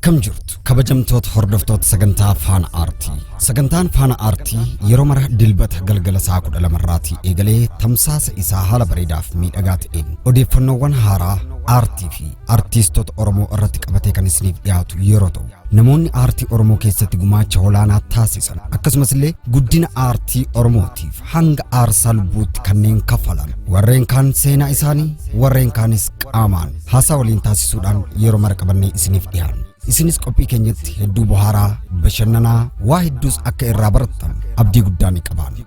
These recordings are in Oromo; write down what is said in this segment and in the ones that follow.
Akkam jirtu kabajamtoota hordoftoota sagantaa Faana Aartii. Sagantaan Faana Aartii yeroo mara Dilbata galgala sa'a 12 irraatii eegalee tamsaasa isaa haala bareedaaf miidhagaa ta'een odeeffannoowwan haaraa aartii fi artiistota Oromoo irratti qabatee kan isiniif dhiyaatu yeroo ta'u, namoonni aartii Oromoo keessatti gumaacha olaanaa taasisan akkasumas illee guddina aartii Oromootiif hanga aarsaa lubbuutti kanneen kaffalan, warreen kaan seenaa isaanii, warreen kaanis qaamaan haasaa waliin taasisuudhaan yeroo mara qabannee isiniif dhiyaanna. Isinis qophii keenyatti hedduu bohaaraa, bashannanaa, waa hedduus akka irraa barattan abdii guddaa ni qabaanna.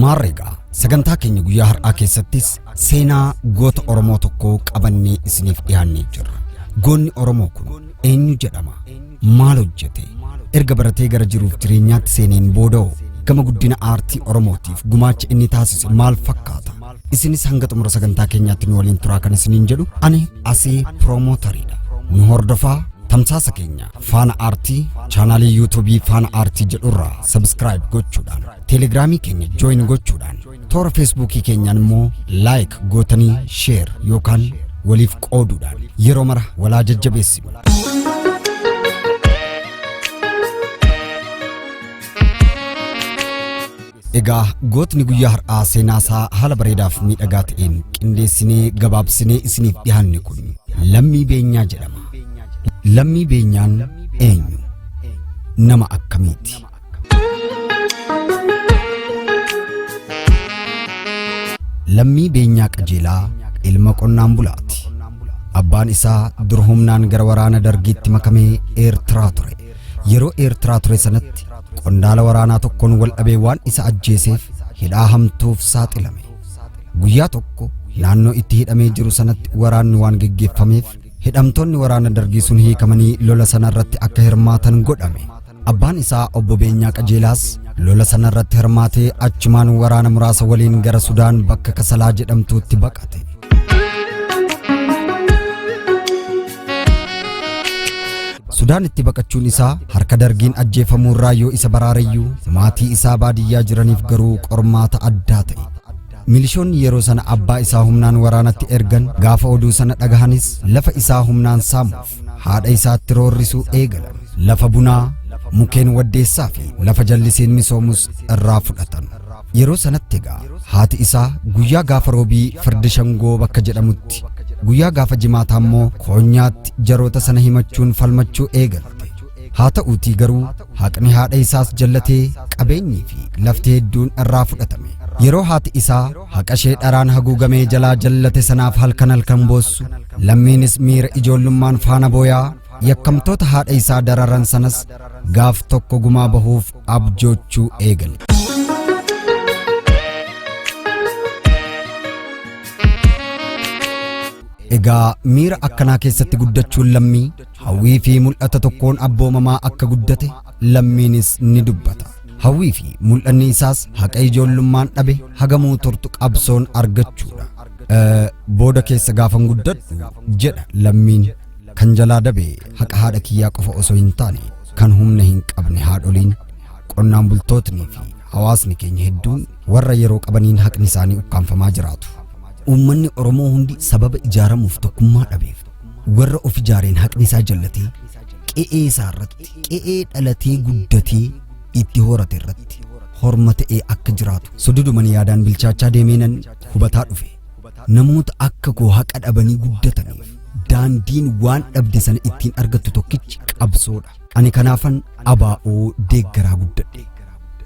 Maarreegaa sagantaa keenya guyyaa har'aa keessattis seenaa goota Oromoo tokkoo qabannee isiniif dhiyaannee jirra. Goonni Oromoo kun eenyu jedhama? Maal hojjete? Erga baratee gara jiruuf jireenyaatti seeneen booda'oo gama guddina aartii Oromootiif gumaacha inni taasise maal fakkaata? Isinis hanga xumura sagantaa keenyaatti nu waliin turaa kan isiniin jedhu ani Asee Piroomootaridha. Nu hordofaa. Tamsaasa keenya Faana Aartii chaanaalii Yuutuubii Faana Aartii jedhurraa subscribe gochuudhaan, Teelegiraamii keenya join gochuudhaan, toora Feesbuukii keenyaan immoo like gootanii share yookaan waliif qooduudhaan yeroo mara walaa jajjabeessinu. Egaa gootni guyyaa har'aa seenaa isaa haala bareedaaf miidhagaa ta'een qindeessinee gabaabsinee isiniif dhiyaanne kun Lammii Beenyaa jedhama. Lammii Beenyaan eenyu? Nama akkamiiti? Lammii Beenyaa Qajeelaa ilma qonnaan bulaati. Abbaan isaa dur humnaan gara waraana Dargiitti makamee Eertiraa ture. Yeroo Eertiraa ture sanatti qondaala waraanaa tokkoon wal dhabee waan isa ajjeeseef hidhaa hamtuuf saaxilame. Guyyaa tokko naannoo itti hidhamee jiru sanatti waraanni waan geggeeffameef hidhamtoonni waraana Dargii sun hiikamanii lola sana irratti akka hirmaatan godhame. Abbaan isaa Obbo Beenyaa Qajeelaas lola sana irratti hirmaatee achumaan waraana muraasa waliin gara Sudaan bakka Kasalaa jedhamtuutti baqate. Sudaanitti baqachuun isaa harka Dargiin ajjeefamuu irraa yoo isa baraareyyuu maatii isaa baadiyyaa jiraniif garuu qormaata addaa ta'e. Milishoonni yeroo sana abbaa isaa humnaan waraanatti ergan gaafa oduu sana dhagahanis lafa isaa humnaan saamuuf haadha isaatti roorrisuu eegalan. Lafa bunaa, mukeen waddeessaa fi lafa jallisiin misoomus irraa fudhatan. Yeroo sanatti egaa haati isaa guyyaa gaafa Roobii Firdi Shangoo bakka jedhamutti, guyyaa gaafa Jimaataa immoo Koonyaatti jaroota sana himachuun falmachuu eegalte. Haa ta'uutii garuu haqni haadha isaas jallatee qabeenyii fi lafti hedduun irraa fudhatame. Yeroo haati isaa haqa ishee dharaan haguugamee jalaa jallate sanaaf halkan halkan boossu, Lammiinis miira ijoollummaan faana booyaa yakkamtoota haadha isaa dararan sanas gaaf tokko gumaa bahuuf abjoochuu eegale. Egaa miira akkanaa keessatti guddachuun Lammii hawwii fi mul'ata tokkoon abboomamaa akka guddate Lammiinis ni dubbata. Hawwii fi mul'anni isaas haqa ijoollummaan dhabe hagamuu turtu qabsoon argachuudha. Booda keessa gaafan guddadhu jedha Lammiin, kan jalaa dabe haqa haadha kiyyaa qofa osoo hin taane kan humna hin qabne haadholiin, qonnaan bultootnii fi hawaasni keenya hedduun warra yeroo qabaniin haqni isaanii ukkaamfamaa jiraatu. Uummanni Oromoo hundi sababa ijaaramuuf tokkummaa dhabeef warra of ijaareen haqni isaa jallatee qe'ee isaa irratti, qe'ee dhalatee guddatee itti horate irratti horma ta'ee akka jiraatu sududuman yaadaan bilchaachaa deemeenan hubataa dhufe. Namoota akka koo haqa dhabanii guddataniif daandiin waan dhabde sana ittiin argattu tokkichi qabsoodha. Ani kanaafan ABO deeggaraa guddadhe.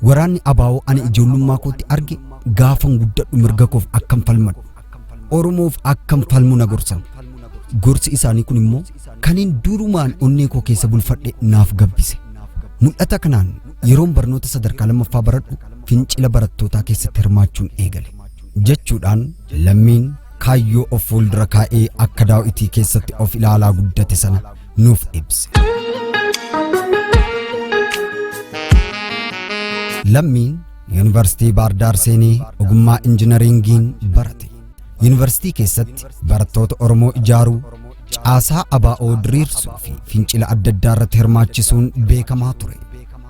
Waraanni ABO ani ijoollummaa kootti arge gaafan guddadhu mirga koof akkan falmadhu, Oromoof akkan falmu na gorsan. Gorsi isaanii kun immoo kanin durumaan onnee koo keessa bulfadhe naaf gabbise. Mul'ata kanaan yeroon barnoota sadarkaa lammaffaa baradhu fincila barattootaa keessatti hirmaachuun eegale. Jechuudhaan Lammiin kaayyoo of fuuldura kaa'ee akka daawitii keessatti of ilaalaa guddate sana nuuf ibse. Lammiin Yuunivarsiitii Baardaar seenee ogummaa injinariingiin barate. Yuunivarsiitii keessatti barattoota Oromoo ijaaruu, caasaa ABO diriirsuu fi fincila adda addaa irratti hirmaachisuun beekamaa ture.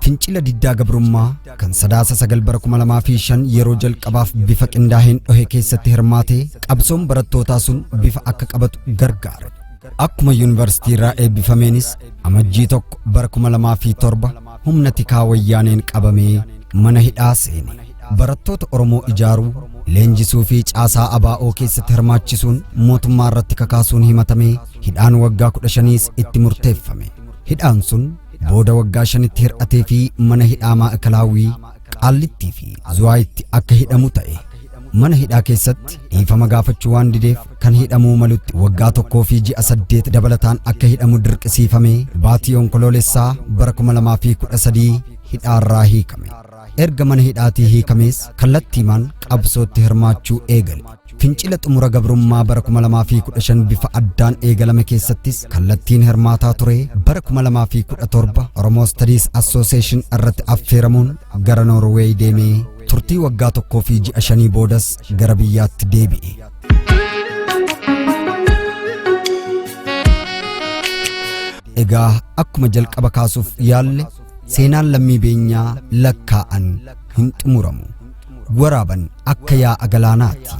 Fincila diddaa gabrummaa kan Sadaasa 9 bara 2005 yeroo jalqabaaf bifa qindaa'een dhohe keessatti hirmaatee qabsoon barattootaa sun bifa akka qabatu gargaare. Akkuma yuunivarsiitii irraa eebbifameenis Amajjii 1 bara 2007 humna tikaa wayyaaneen qabamee mana hidhaa seene. Barattoota Oromoo ijaaruu, leenjisuu fi caasaa ABO keessatti hirmaachisuun mootummaa irratti kakaasuun himatamee hidhaan waggaa 15s itti murteeffame. Hidhaan sun booda waggaa 5tti hir'atee fi mana hidhaa Maa'ikalaawwii, Qaallittii fi Zuwaayitti akka hidhamu ta'e. Mana hidhaa keessatti dhiifama gaafachuu waan dideef kan hidhamuu malutti waggaa 1 fi ji'a 8 dabalataan akka hidhamu dirqisiifamee baatii Onkoloolessaa bara 2013 hidhaarraa hiikame. Erga mana hidhaatii hiikamees kallattiimaan qabsootti hirmaachuu eegale. Fincila xumura gabrummaa bara 2015 bifa addaan eegalame keessattis kallattiin hirmaataa ture. Bara 2017 Oromo Studies Association irratti affeeramuun gara Noorweey deemee turtii waggaa 1 fi ji'a 5 boodas gara biyyaatti deebi'e. Egaa akkuma jalqaba kaasuuf yaalle seenaan Lammii Beenyaa lakkaa'an hin xumuramu. Waraaban akka yaa'a galaanaati,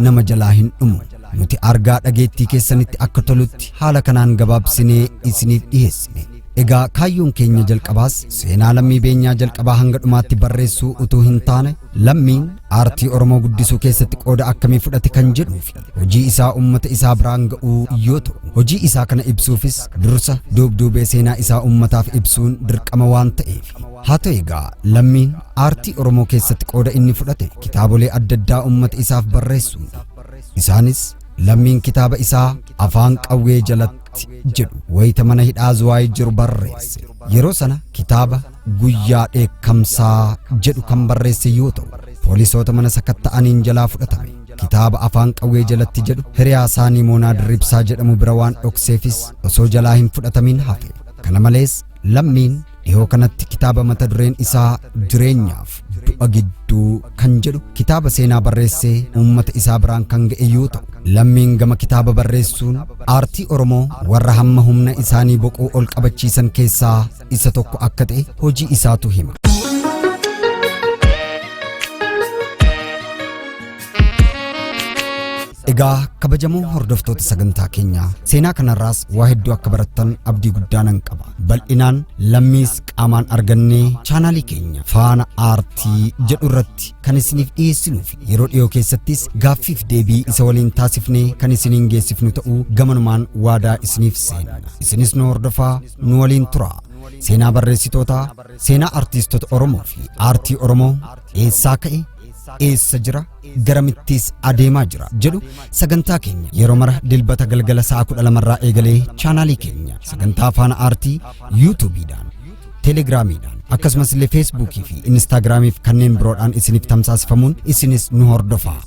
nama jalaa hin dhumu. Nuti argaa dhageettii keessanitti akka tolutti haala kanaan gabaabsinee isiniif dhiheessine. Egaa kaayyoon keenya jalqabaas seenaa Lammii Beenyaa jalqabaa hanga dhumaatti barreessuu utuu hin taane Lammiin aartii Oromoo guddisuu keessatti qooda akkamii fudhate kan jedhuu fi hojii isaa uummata isaa biraan ga'uu yoo ta'u, hojii isaa kana ibsuufis dursa duubduubee seenaa isaa uummataaf ibsuun dirqama waan ta'eef. Haa ta'u egaa Lammiin aartii Oromoo keessatti qooda inni fudhate kitaabolee adda addaa uummata isaaf barreessuun. Isaanis Lammiin kitaaba isaa Afaan Qawwee Jalatti jedhu wayita mana hidhaa Zuwaay jiru barreesse. Yeroo sana kitaaba Guyyaa Dheekkamsaa jedhu kan barreesse yoo ta'u, poolisoota mana sakatta'aniin jalaa fudhatame. Kitaaba Afaan Qawwee Jalatti jedhu hiriyaa isaa Nimoonaa Dirribsaa jedhamu bira waan dhokseefis osoo jalaa hin fudhatamin hafe. Kana malees Lammiin dhihoo kanatti kitaaba mata dureen isaa Jireenyaaf Du'a Gidduu kan jedhu kitaaba seenaa barreessee uummata isaa biraan kan ga'e yoo ta'u, Lammiin gama kitaaba barreessuun aartii Oromoo warra hamma humna isaanii boquu ol qabachiisan keessaa isa tokko akka ta'e hojii isaatu hima. Egaa kabajamoo hordoftoota sagantaa keenyaa, seenaa kanarraas waa hedduu akka barattan abdii guddaa nan qaba. Bal'inaan Lammiis qaamaan argannee chaanaalii keenya Faana Aartii jedhu irratti kan isiniif dhiyeessinuu fi yeroo dhiyoo keessattis gaaffiif deebii isa waliin taasifnee kan isiniin geessifnu ta'uu gamanumaan waadaa isiniif seenna. Isinis nu hordofaa, nu waliin turaa. Seenaa barreessitootaa, seenaa artiistota Oromoo fi aartii Oromoo eessaa ka'e, eessa jira, garamittis adeemaa jira jedhu sagantaa keenya yeroo mara Dilbata galgala sa'a 12 irraa eegalee chaanaalii keenya sagantaa Faana Aartii yuutuubiidhaan, telegiraamiidhaan, akkasumas illee feesbuukii fi inistaagiraamii fi kanneen biroodhaan isiniif tamsaasifamuun isinis nu hordofaa.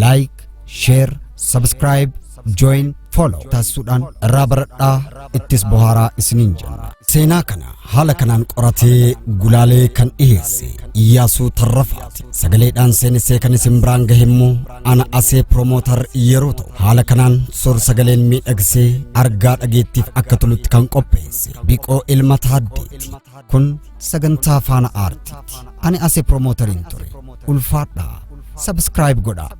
Like, share, subscribe, join, follow taasisuudhaan irraa baradhaa, ittis bohaaraa isiniin jenna. Seenaa kana haala kanaan qoratee gulaalee kan dhiheesse Iyyaasuu Tarrafaati. Sagaleedhaan seenessee kan isin biraan gahe immoo ana Asee Promootar yeroo ta'u, haala kanaan suur sagaleen miidhagsee argaa dhageettiif akka tolutti kan qopheesse Biqoo Ilma Taaddeeti. Kun sagantaa Faana Aartiiti. Ani Asee Promootariin ture. Ulfaadhaa. Subscribe godhaa.